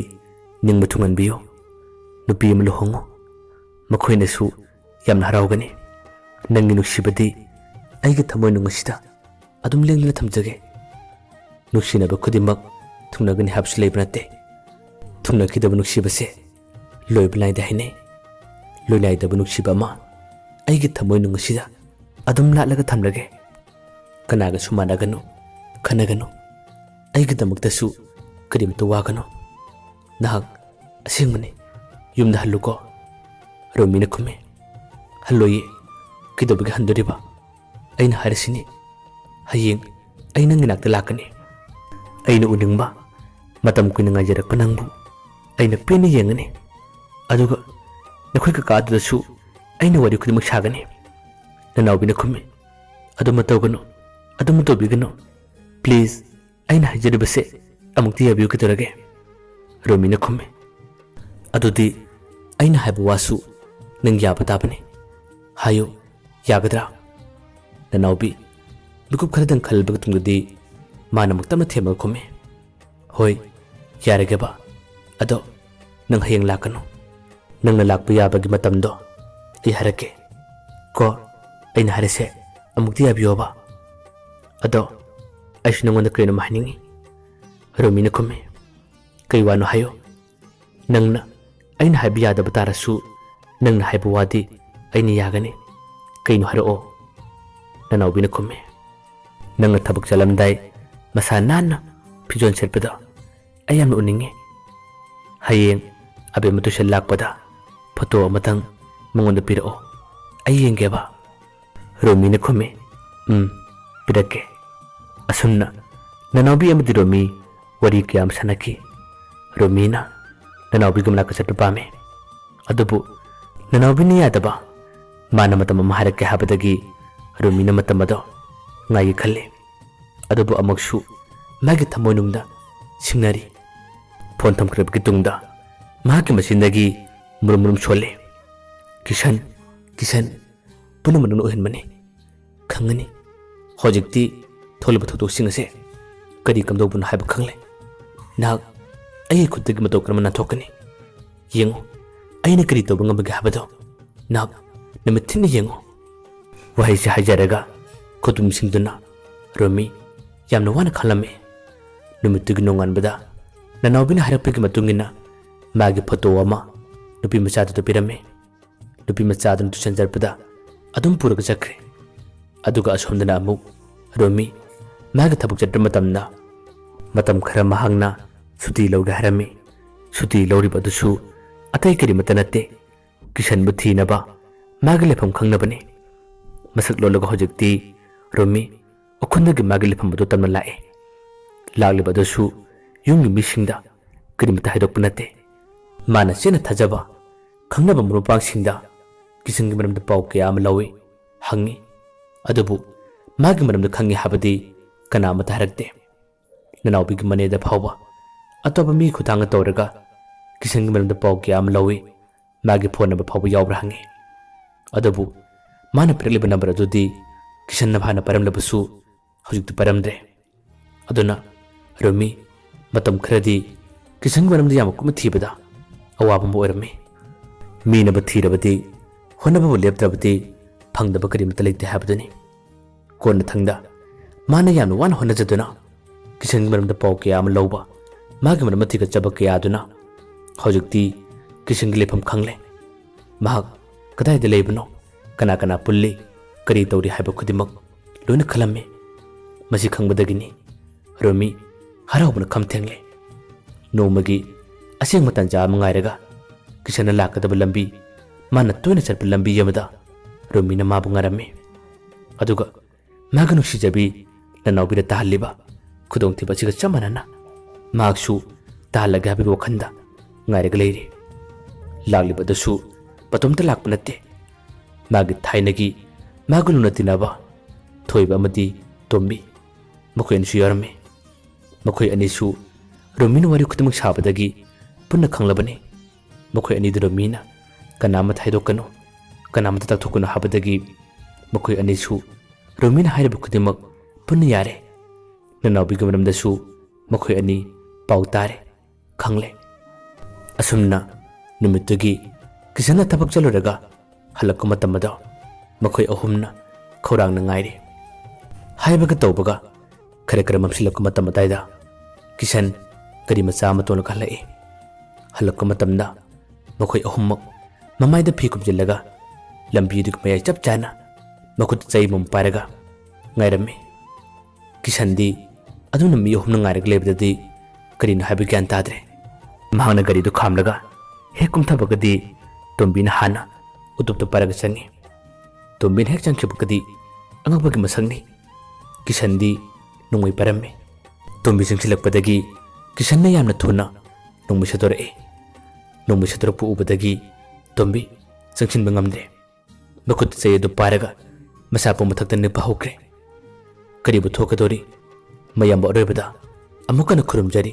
ꯅꯤꯡꯕ ꯊꯨꯡꯍꯟꯕꯤꯌꯨ꯫ ꯅꯨꯄꯤ ꯑꯃ ꯂꯨꯍꯣꯡꯉꯨ꯫ ꯃꯈꯣꯏꯅꯁꯨ ꯌꯥꯝꯅ ꯍꯔꯥꯎꯒꯅꯤ꯫ ꯅꯪꯒꯤ ꯅꯨꯡꯁꯤꯕꯗꯤ ꯑꯩꯒꯤ ꯊꯃꯣꯏꯅꯨꯡ ꯑꯁꯤꯗ ꯑꯗꯨꯝ ꯂꯦꯡꯗꯅ ꯊꯝꯖꯒꯦ꯫ ꯅꯨꯡꯁꯤꯅꯕ ꯈꯨꯗꯤꯡꯃꯛ ꯊꯨꯡꯅꯒꯅꯤ ꯍꯥꯏꯕꯁꯨ ꯂꯩꯕ ꯅꯠꯇꯦ꯫ ꯊꯨꯡꯅꯈꯤꯗꯕ ꯅꯨꯡꯁꯤꯕꯁꯦ ꯂꯣꯏꯕ ꯅꯥꯏꯗꯦ ꯍꯥꯏꯅꯩ꯫ ꯂꯣꯏꯅꯥꯏꯗꯕ ꯅꯨꯡꯁꯤꯕ ꯑꯃ ꯑꯩꯒꯤ ꯊꯃꯣꯏꯅꯨꯡ ꯑꯁꯤꯗ ꯑꯗꯨꯝ ꯂꯥꯠꯂꯒ ꯊꯝꯂꯒꯦ꯫ ꯀꯅꯥꯒꯁꯨ ꯃꯥꯟꯅꯒꯅꯨ, ꯈꯟꯅꯒꯅꯨ꯫ ꯑꯩꯒꯤꯗꯃꯛꯇꯁꯨ ꯀꯔꯤꯝꯇ ꯋꯥꯒꯅꯨ꯫ ꯅꯍꯥꯛ ꯑꯁꯦꯡꯕꯅꯤ, ꯌꯨꯝꯗ ꯍꯜꯂꯨꯀꯣ꯫" ꯔꯣꯃꯤꯅ ꯈꯨꯝꯃꯤ, "ꯍꯜꯂꯣꯏꯌꯦ꯫ ꯀꯩꯗꯧꯕꯒꯤ ꯍꯟꯗꯣꯔꯤꯕ? ꯑꯩꯅ ꯍꯥꯏꯔꯤꯁꯤꯅꯤ, ꯍꯌꯦꯡ ꯑꯩ ꯅꯪꯒꯤ ꯅꯥꯛꯇ ꯂꯥꯛꯀꯅꯤ꯫ ꯑꯩꯅ ꯎꯅꯤꯡꯕ, ꯃꯇꯝ ꯀꯨꯏꯅ ꯉꯥꯏꯖꯔꯛꯄ ꯅꯪꯕꯨ ꯑꯩꯅ ꯄꯦꯟꯅ ꯌꯦꯡꯒꯅꯤ꯫ ꯑꯗꯨꯒ ꯅꯈꯣꯏ ꯀꯀꯥ ꯑꯗꯨꯗꯁꯨ ꯑꯩꯅ ꯋꯥꯔꯤ ꯈꯨꯗꯤꯡꯃꯛ ꯁꯥꯒꯅꯤ꯫ ꯅꯅꯥꯎꯕꯤꯅ ꯈꯨꯝꯃꯤ, "ꯑꯗꯨꯃ ꯇꯧꯒꯅꯨ, ꯑꯗꯨꯃ ꯇꯧꯕꯤꯒꯅꯨ꯫ Please, ꯑꯩꯅ ꯍꯥꯏꯖꯔꯤꯕꯁꯦ ꯑꯃꯨꯛꯇ ꯌꯥꯕꯤꯌꯨ, ꯀꯩꯗꯧꯔꯒꯦ?" ꯔꯣꯃꯤꯅ ꯈꯨꯝꯃꯤ, "ꯑꯗꯨꯗꯤ ꯑꯩꯅ ꯍꯥꯏꯕ ꯋꯥꯁꯨ ꯅꯪ ꯌꯥꯕ ꯇꯥꯕꯅꯤ꯫ ꯍꯥꯏꯌꯨ, ꯌꯥꯒꯗ꯭ꯔꯥ?" ꯅꯅꯥꯎꯕꯤ ꯃꯤꯀꯨꯞ ꯈꯔꯗꯪ ꯈꯜꯂꯕ ꯃꯇꯨꯡꯗꯗꯤ ꯃꯥꯅ ꯑꯃꯨꯛ ꯇꯞꯅ ꯊꯦꯝꯃꯒ ꯈꯨꯝꯃꯤ, "ꯍꯣꯏ, ꯌꯥꯔꯒꯦꯕ꯫ ꯑꯗꯣ ꯅꯪ ꯍꯌꯦꯡ ꯂꯥꯛꯀꯅꯨ꯫ ꯅꯪꯅ ꯂꯥꯛꯄ ꯌꯥꯕꯒꯤ ꯃꯇꯝꯗꯣ ꯑꯩ ꯍꯥꯏꯔꯛꯀꯦ꯫ ꯀꯣ, ꯑꯩꯅ ꯍꯥꯏꯔꯤꯁꯦ ꯑꯃꯨꯛꯇꯤ ꯌꯥꯕꯤꯌꯣꯕ꯫ ꯑꯗꯣ ꯑꯩꯁꯨ ꯅꯪꯉꯣꯟꯗ ꯀꯔꯤꯅꯣꯝ ꯍꯥꯏꯅꯤꯡꯉꯤ꯫" ꯔꯣꯃꯤꯅ ꯈꯨꯝꯃꯤ, "ꯀꯩ ꯋꯥꯅꯣ ꯍꯥꯏꯌꯣ꯫ ꯅꯪꯅ ꯑꯩꯅ ꯍꯥꯏꯕ ꯌꯥꯗꯕ ꯇꯥꯔꯁꯨ ꯅꯪꯅ ꯍꯥꯏꯕ ꯋꯥꯗꯤ ꯑꯩꯅ ꯌꯥꯒꯅꯤ꯫ ꯀꯩꯅꯣ ꯍꯥꯏꯔꯛꯑꯣ꯫" ꯅꯅꯥꯎꯕꯤꯅ ꯈꯨꯝꯃꯤ, "ꯅꯪꯅ ꯊꯕꯛ ꯆꯠꯂꯝꯗꯥꯏ ꯃꯁꯥ ꯅꯥꯟꯅ ꯐꯤꯖꯣꯜ ꯁꯦꯠꯄꯗꯣ ꯑꯩ ꯌꯥꯝꯅ ꯎꯅꯤꯡꯉꯤ꯫ ꯍꯌꯦꯡ ꯑꯕꯦꯝꯃ ꯇꯨꯏꯁꯟ ꯂꯥꯛꯄꯗ ꯐꯣꯇꯣ ꯑꯃꯇꯪ ꯃꯉꯣꯟꯗ ꯄꯤꯔꯛꯑꯣ꯫ ꯑꯩ ꯌꯦꯡꯒꯦꯕ꯫" ꯔꯣꯃꯤꯅ ꯈꯨꯝꯃꯤ, "ꯎꯝ, ꯄꯤꯔꯛꯀꯦ꯫" ꯑꯁꯨꯝꯅ ꯅꯅꯥꯎꯕꯤ ꯑꯃꯗꯤ ꯔꯣꯃꯤ ꯋꯥꯔꯤ ꯀꯌꯥ ꯑꯃ ꯁꯥꯟꯅꯈꯤ꯫ ꯔꯣꯃꯤꯅ ꯅꯅꯥꯎꯕꯤꯒꯤ ꯃꯅꯥꯛꯇ ꯆꯠꯄ ꯄꯥꯝꯃꯤ꯫ ꯑꯗꯨꯕꯨ ꯅꯅꯥꯎꯕꯤꯅ ꯌꯥꯗꯕ꯫ ꯃꯥꯅ ꯃꯇꯝ ꯑꯃ ꯍꯥꯏꯔꯛꯀꯦ ꯍꯥꯏꯕꯗꯒꯤ ꯔꯣꯃꯤꯅ ꯃꯇꯝ ꯑꯗꯣ ꯉꯥꯏꯒꯦ ꯈꯜꯂꯤ꯫ ꯑꯗꯨꯕꯨ ꯑꯃꯨꯛꯁꯨ ꯃꯥꯒꯤ ꯊꯃꯣꯏꯅꯨꯡꯗ ꯁꯤꯡꯅꯔꯤ꯫ ꯐꯣꯟ ꯊꯝꯈ꯭ꯔꯕꯒꯤ ꯇꯨꯡꯗ ꯃꯍꯥꯛꯀꯤ ꯃꯆꯤꯟꯗꯒꯤ ꯃꯨꯔꯨꯝ ꯃꯨꯔꯨꯝ ꯁꯣꯜꯂꯤ, "ꯀꯤꯁꯟ, ꯀꯤꯁꯟ, ꯄꯨꯝꯅꯃꯛ ꯅꯪꯅ ꯑꯣꯏꯍꯟꯕꯅꯤ꯫ ꯈꯪꯒꯅꯤ꯫ ꯍꯧꯖꯤꯛꯇꯤ ꯊꯣꯛꯂꯤꯕ ꯊꯧꯗꯣꯛꯁꯤꯡ ꯑꯁꯦ ꯀꯔꯤ ꯀꯝꯗꯧꯕꯅꯣ ꯍꯥꯏꯕ ꯈꯪꯂꯦ꯫ ꯅꯍꯥꯛ ꯑꯩꯒꯤ ꯈꯨꯠꯇꯒꯤ ꯃꯇꯧ ꯀꯔꯝꯅ ꯅꯥꯟꯊꯣꯛꯀꯅꯤ? ꯌꯦꯡꯉꯨ, ꯑꯩꯅ ꯀꯔꯤ ꯇꯧꯕ ꯉꯝꯕꯒꯦ ꯍꯥꯏꯕꯗꯣ ꯅꯍꯥꯛ ꯅꯨꯃꯤꯠ ꯊꯤꯟꯅ ꯌꯦꯡꯉꯨ꯫" ꯋꯥꯍꯩꯁꯤ ꯍꯥꯏꯖꯔꯒ ꯈꯨꯗꯨꯝꯁꯤꯡꯗꯨꯅ ꯔꯣꯃꯤ ꯌꯥꯝꯅ ꯋꯥꯅ ꯈꯜꯂꯝꯃꯤ꯫ ꯅꯨꯃꯤꯠꯇꯨꯒꯤ ꯅꯣꯡꯉꯥꯟꯕꯗ ꯅꯅꯥꯎꯕꯤꯅ ꯍꯥꯏꯔꯛꯄꯒꯤ ꯃꯇꯨꯡ ꯏꯟꯅ ꯃꯥꯒꯤ ꯐꯣꯇꯣ ꯑꯃ ꯅꯨꯄꯤ ꯃꯆꯥꯗꯨꯗ ꯄꯤꯔꯝꯃꯤ꯫ ꯅꯨꯄꯤ ꯃꯆꯥꯗꯨꯅ ꯇꯨꯏꯁꯟ ꯆꯠꯄꯗ ꯑꯗꯨꯝ ꯄꯨꯔꯒ ꯆꯠꯈ꯭ꯔꯦ꯫ ꯑꯗꯨꯒ ꯑꯁꯣꯝꯗꯅ ꯑꯃꯨꯛ ꯔꯣꯃꯤ ꯃꯥꯒꯤ ꯊꯕꯛ ꯆꯠꯄ ꯃꯇꯝꯗ ꯃꯇꯝ ꯈꯔ ꯃꯍꯥꯛꯅ ꯁꯨꯇꯤ ꯂꯧꯒꯦ ꯍꯥꯏꯔꯝꯃꯤ꯫ ꯁꯨꯇꯤ ꯂꯧꯔꯤꯕ ꯑꯗꯨꯁꯨ ꯑꯇꯩ ꯀꯔꯤꯃꯠꯇ ꯅꯠꯇꯦ, ꯀꯤꯁꯟꯕꯨ ꯊꯤꯅꯕ ꯃꯥꯒꯤ ꯂꯩꯐꯝ ꯈꯪꯅꯕꯅꯤ꯫ ꯃꯁꯛ ꯂꯣꯜꯂꯒ ꯍꯧꯖꯤꯛꯇꯤ ꯔꯣꯃꯤ ꯎꯈ꯭ꯔꯨꯜꯗꯒꯤ ꯃꯥꯒꯤ ꯂꯩꯐꯝ ꯑꯗꯨ ꯇꯝꯅ ꯂꯥꯛꯑꯦ꯫ ꯂꯥꯛꯂꯤꯕ ꯑꯗꯨꯁꯨ ꯌꯨꯝꯒꯤ ꯃꯤꯁꯤꯡꯗ ꯀꯔꯤꯃꯠꯇ ꯍꯥꯏꯗꯣꯛꯄ ꯅꯠꯇꯦ꯫ ꯃꯥꯅ ꯆꯦꯠꯅ ꯊꯥꯖꯕ ꯈꯪꯅꯕ ꯃꯔꯨꯞ ꯃꯄꯥꯡꯁꯤꯡꯗ ꯀꯤꯁꯟꯒꯤ ꯃꯔꯝꯗ ꯄꯥꯎ ꯀꯌꯥ ꯑꯃ ꯂꯧꯏ, ꯍꯪꯉꯤ꯫ ꯑꯗꯨꯕꯨ ꯃꯥꯒꯤ ꯃꯔꯝꯗ ꯈꯪꯉꯤ ꯍꯥꯏꯕꯗꯤ ꯀꯅꯥ ꯑꯃꯠꯇ ꯍꯥꯏꯔꯛꯇꯦ꯫ ꯅꯅꯥꯎꯕꯤꯒꯤ ꯃꯅꯦꯗ ꯐꯥꯎꯕ ꯑꯇꯣꯞꯄ ꯃꯤ ꯈꯨꯊꯥꯡꯗ ꯇꯧꯔꯒ ꯀꯤꯁꯟꯒꯤ ꯃꯔꯝꯗ ꯄꯥꯎ ꯀꯌꯥ ꯑꯃ ꯂꯧꯏ, ꯃꯥꯒꯤ ꯐꯣꯟ ꯅꯝꯕꯔ ꯐꯥꯎꯕ ꯌꯥꯎꯕ꯭ꯔꯥ ꯍꯪꯉꯤ꯫ ꯑꯗꯨꯕꯨ ꯃꯥꯅ ꯄꯤꯔꯛꯂꯤꯕ ꯅꯝꯕꯔ ꯑꯗꯨꯗꯤ ꯀꯤꯁꯟꯅ ꯍꯥꯟꯅ ꯄꯥꯏꯔꯝꯂꯕꯁꯨ ꯍꯧꯖꯤꯛꯇꯤ ꯄꯥꯏꯔꯝꯗ꯭ꯔꯦ꯫ ꯑꯗꯨꯅ ꯔꯣꯃꯤ ꯃꯇꯝ ꯈꯔꯗꯤ ꯀꯤꯁꯟꯒꯤ ꯃꯔꯝꯗ ꯌꯥꯝꯅ ꯀꯨꯞꯅ ꯊꯤꯕꯗ ꯑꯋꯥꯕ ꯑꯃ ꯑꯣꯏꯔꯝꯃꯤ꯫ ꯃꯤꯅꯕꯨ ꯊꯤꯔꯕꯗꯤ ꯍꯣꯠꯅꯕꯕꯨ ꯂꯦꯞꯇ꯭ꯔꯕꯗꯤ ꯐꯪꯗꯕ ꯀꯔꯤꯃꯠꯇ ꯂꯩꯇꯦ ꯍꯥꯏꯕꯗꯨꯅꯤ꯫ ꯀꯣꯟꯅꯊꯪꯗ ꯃꯥꯅ ꯌꯥꯝꯅ ꯋꯥꯅ ꯍꯣꯠꯅꯖꯗꯨꯅ ꯀꯤꯁꯟꯒꯤ ꯃꯔꯝꯗ ꯄꯥꯎ ꯀꯌꯥ ꯑꯃ ꯂꯧꯕ, ꯃꯥꯒꯤ ꯃꯔꯝꯗ ꯊꯤꯒꯠꯆꯕ ꯀꯌꯥ ꯑꯗꯨꯅ ꯍꯧꯖꯤꯛꯇꯤ ꯀꯤꯁꯟꯒꯤ ꯂꯩꯐꯝ ꯈꯪꯂꯦ꯫ ꯃꯍꯥꯛ ꯀꯗꯥꯏꯗ ꯂꯩꯕꯅꯣ, ꯀꯅꯥ ꯀꯅꯥ ꯄꯨꯜꯂꯤ, ꯀꯔꯤ ꯇꯧꯔꯤ ꯍꯥꯏꯕ ꯈꯨꯗꯤꯡꯃꯛ ꯂꯣꯏꯅ ꯈꯜꯂꯝꯃꯤ꯫ ꯃꯁꯤ ꯈꯪꯕꯗꯒꯤꯅꯤ ꯔꯣꯃꯤ ꯍꯔꯥꯎꯕꯅ ꯈꯝ ꯊꯦꯡꯂꯦ꯫ ꯅꯣꯡꯃꯒꯤ ꯑꯁꯦꯡꯕ ꯇꯥꯟꯖꯥ ꯑꯃ ꯉꯥꯏꯔꯒ ꯀꯤꯁꯟꯅ ꯂꯥꯛꯀꯗꯕ ꯂꯝꯕꯤ, ꯃꯥꯅ ꯇꯣꯏꯅ ꯆꯠꯄ ꯂꯝꯕꯤ ꯑꯃꯗ ꯔꯣꯃꯤꯅ ꯃꯥꯕꯨ ꯉꯥꯏꯔꯝꯃꯤ꯫ ꯑꯗꯨꯒ ꯃꯥꯒꯤ ꯅꯨꯡꯁꯤꯖꯕꯤ ꯅꯅꯥꯎꯕꯤꯅ ꯇꯥꯍꯜꯂꯤꯕ ꯈꯨꯗꯣꯡꯊꯤꯕ ꯑꯁꯤꯒ ꯆꯞ ꯃꯥꯟꯅꯅ ꯃꯍꯥꯛꯁꯨ ꯇꯥꯍꯜꯂꯒꯦ ꯍꯥꯏꯕꯒꯤ ꯋꯥꯈꯜꯗ ꯉꯥꯏꯔꯒ ꯂꯩꯔꯤ꯫ ꯂꯥꯛꯂꯤꯕ ꯑꯗꯨꯁꯨ ꯃꯇꯣꯝꯇ ꯂꯥꯛꯄ ꯅꯠꯇꯦ꯫ ꯃꯥꯒꯤ ꯊꯥꯏꯅꯒꯤ ꯃꯥꯒ ꯂꯨꯅ ꯇꯤꯟꯅꯕ ꯊꯣꯏꯕ ꯑꯃꯗꯤ ꯇꯣꯝꯕꯤ, ꯃꯈꯣꯏ ꯑꯅꯤꯁꯨ ꯌꯥꯎꯔꯝꯃꯤ꯫ ꯃꯈꯣꯏ ꯑꯅꯤꯁꯨ ꯔꯣꯃꯤꯅ ꯋꯥꯔꯤ ꯈꯨꯗꯤꯡꯃꯛ ꯁꯥꯕꯗꯒꯤ ꯄꯨꯟꯅ ꯈꯪꯂꯕꯅꯤ꯫ ꯃꯈꯣꯏ ꯑꯅꯤꯗꯨ ꯔꯣꯃꯤꯅ ꯀꯅꯥ ꯑꯃ ꯊꯥꯏꯗꯣꯛꯀꯅꯨ, ꯀꯅꯥ ꯑꯃꯇ ꯇꯥꯛꯊꯣꯛꯀꯅꯨ ꯍꯥꯏꯕꯗꯒꯤ ꯃꯈꯣꯏ ꯑꯅꯤꯁꯨ ꯔꯣꯃꯤꯅ ꯍꯥꯏꯔꯤꯕ ꯈꯨꯗꯤꯡꯃꯛ ꯄꯨꯟꯅ ꯌꯥꯔꯦ꯫ ꯅꯅꯥꯎꯕꯤꯒꯤ ꯃꯔꯝꯗꯁꯨ ꯃꯈꯣꯏ ꯑꯅꯤ ꯄꯥꯎ ꯇꯥꯔꯦ, ꯈꯪꯂꯦ꯫ ꯑꯁꯨꯝꯅ ꯅꯨꯃꯤꯠꯇꯨꯒꯤ ꯀꯤꯁꯟꯅ ꯊꯕꯛ ꯆꯠꯂꯨꯔꯒ ꯍꯜꯂꯛꯄ ꯃꯇꯝ ꯑꯗꯣ ꯃꯈꯣꯏ ꯑꯍꯨꯝꯅ ꯈꯧꯔꯥꯡꯅ ꯉꯥꯏꯔꯤ꯫ ꯍꯥꯏꯕꯒ ꯇꯧꯕꯒ ꯈꯔ ꯈꯔ ꯃꯝꯁꯤꯜꯂꯛꯄ ꯃꯇꯝ ꯑꯗꯥꯏꯗ ꯀꯤꯁꯟ ꯒꯥꯔꯤ ꯃꯆꯥ ꯑꯃ ꯇꯣꯡꯂꯒ ꯍꯜꯂꯛꯏ꯫ ꯍꯜꯂꯛꯄ ꯃꯇꯝꯗ ꯃꯈꯣꯏ ꯑꯍꯨꯝꯃꯛ ꯃꯃꯥꯏꯗ ꯐꯤ ꯈꯨꯝꯖꯤꯜꯂꯒ ꯂꯝꯕꯤꯗꯨꯒꯤ ꯃꯌꯥꯏ ꯆꯞ ꯆꯥꯅ ꯃꯈꯨꯠꯇ ꯆꯩ ꯑꯃꯃꯝ ꯄꯥꯏꯔꯒ ꯉꯥꯏꯔꯝꯃꯤ꯫ ꯀꯤꯁꯟꯗꯤ ꯑꯗꯨꯝꯅ ꯃꯤ ꯑꯍꯨꯝꯅ ꯉꯥꯏꯔꯒ ꯂꯩꯕꯗꯗꯤ ꯀꯔꯤꯅꯣ ꯍꯥꯏꯕ ꯒ꯭ꯌꯥꯟ ꯇꯥꯗ꯭ꯔꯦ꯫ ꯃꯍꯥꯛꯅ ꯒꯥꯔꯤꯗꯨ ꯈꯥꯝꯂꯒ ꯍꯦꯛ ꯀꯨꯝꯊꯕꯒꯗꯤ ꯇꯣꯝꯕꯤꯅ ꯍꯥꯟꯅ ꯎꯇꯨꯞꯇ ꯄꯥꯏꯔꯒ ꯆꯪꯉꯤ꯫ ꯇꯣꯝꯕꯤꯅ ꯍꯦꯛ ꯆꯪꯈꯤꯕꯒꯗꯤ ꯑꯉꯛꯄꯒꯤ ꯃꯁꯛꯅꯤ꯫ ꯀꯤꯁꯟꯗꯤ ꯅꯣꯡꯃꯩ ꯄꯥꯏꯔꯝꯃꯤ꯫ ꯇꯣꯝꯕꯤ ꯆꯪꯁꯤꯜꯂꯛꯄꯗꯒꯤ ꯀꯤꯁꯟꯅ ꯌꯥꯝꯅ ꯊꯨꯅ ꯅꯣꯡꯃꯩ ꯁꯠꯇꯣꯔꯛꯏ꯫ ꯅꯣꯡꯃꯩ ꯁꯠꯇꯣꯔꯛꯄ ꯎꯕꯗꯒꯤ ꯇꯣꯝꯕꯤ ꯆꯪꯁꯤꯟꯕ ꯉꯝꯗ꯭ꯔꯦ꯫ ꯃꯈꯨꯠꯇ ꯆꯩ ꯑꯗꯨ ꯄꯥꯏꯔꯒ ꯃꯁꯥꯕꯨ ꯃꯊꯛꯇ ꯅꯤꯛꯄ ꯍꯧꯈ꯭ꯔꯦ꯫ "ꯀꯔꯤꯕꯨ ꯊꯣꯛꯀꯗꯧꯔꯤ? ꯃꯌꯥꯝꯕꯨ ꯑꯔꯣꯏꯕꯗ ꯑꯃꯨꯛ ꯍꯟꯅ ꯈꯨꯔꯨꯝꯖꯔꯤ꯫